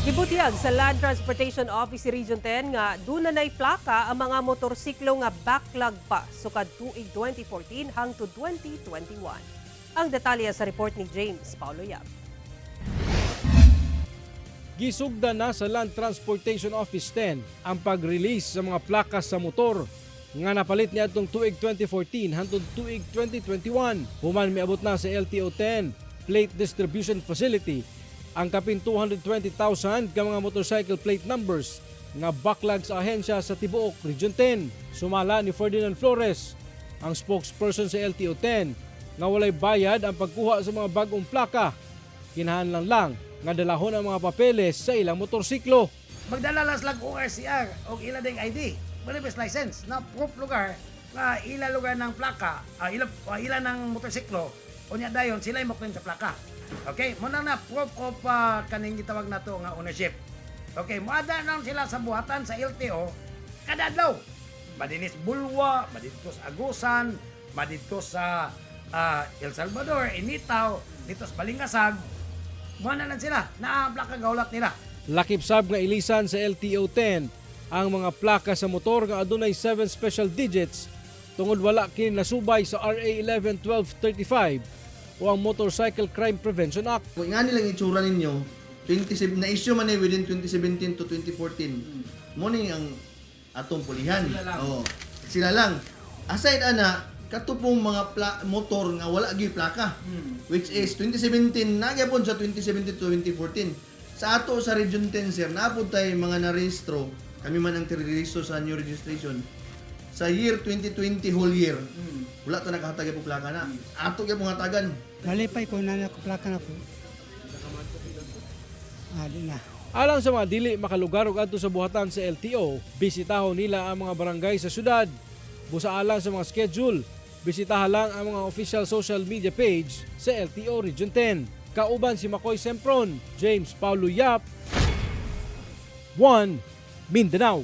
Gibutyag sa Land Transportation Office Region 10 nga duna nay plaka ang mga motorsiklo nga backlog pa sukad tuig 2014 hangtod 2021. Ang detalye sa report ni James Paulo Yap. Gisugda na sa Land Transportation Office 10 ang pag-release sa mga plaka sa motor nga napalit niadtong tuig 2014 hangtod tuig 2021. Human miabot na sa LTO 10 Plate Distribution Facility ang kapin 220,000 ka mga motorcycle plate numbers nga backlog sa ahensya sa tibuok Region 10. Sumala ni Ferdinand Flores, ang spokesperson sa LTO 10, nga walay bayad ang pagkuha sa mga bagong plaka. Kinahanglan lang nga dalahon ang mga papeles sa ilang motorsiklo. Magdala lang silang ORCR o ila ding ID, driver's license na proof lugar nga ila lugar ng plaka, ila ng motorsiklo, unya dayon sila mo claim sa plaka. Okay, mo na na proof of kaning gitawag nato nga ownership. Okay, moada na sila sa buhatan sa LTO kada adlaw. Madinis Bulwa, madidto sa Agusan, madidto sa El Salvador, Initao, dito sa Balingasag. Mo na lang sila, naa ang plaka gaulat nila. Lakip sab nga ilisan sa LTO 10 ang mga plaka sa motor nga adunay 7 special digits tungod wala kini nasubay sa RA 111235 o ang Motorcycle Crime Prevention Act. Kung nga nilang itsura ninyo, 27, na-issue man eh within 2017 to 2014. Mo ni ang atong pulihan. Sila lang. Oo. Sila lang. Aside ana, kato pong mga motor nga wala gyud plaka. Which is 2017, nagyapon sa 2017 to 2014. Sa ato sa Region 10, sir, naapod tayo mga narehistro, kami man ang tirehistro sa new registration. Sa year 2020 whole year, wala ta nakahatag po plaka na. Ato gyud pong hatagan. Nalipay ko na nakaplaka na ko. Di na. Alang sa mga dili makalugar og adto sa buhatan sa LTO, bisitahon nila ang mga barangay sa syudad. Busa alang sa mga schedule, bisitahan lang ang mga official social media page sa LTO Region 10. Kauban si Makoy Sempron, James Paulo Yap, 1 Mindanao.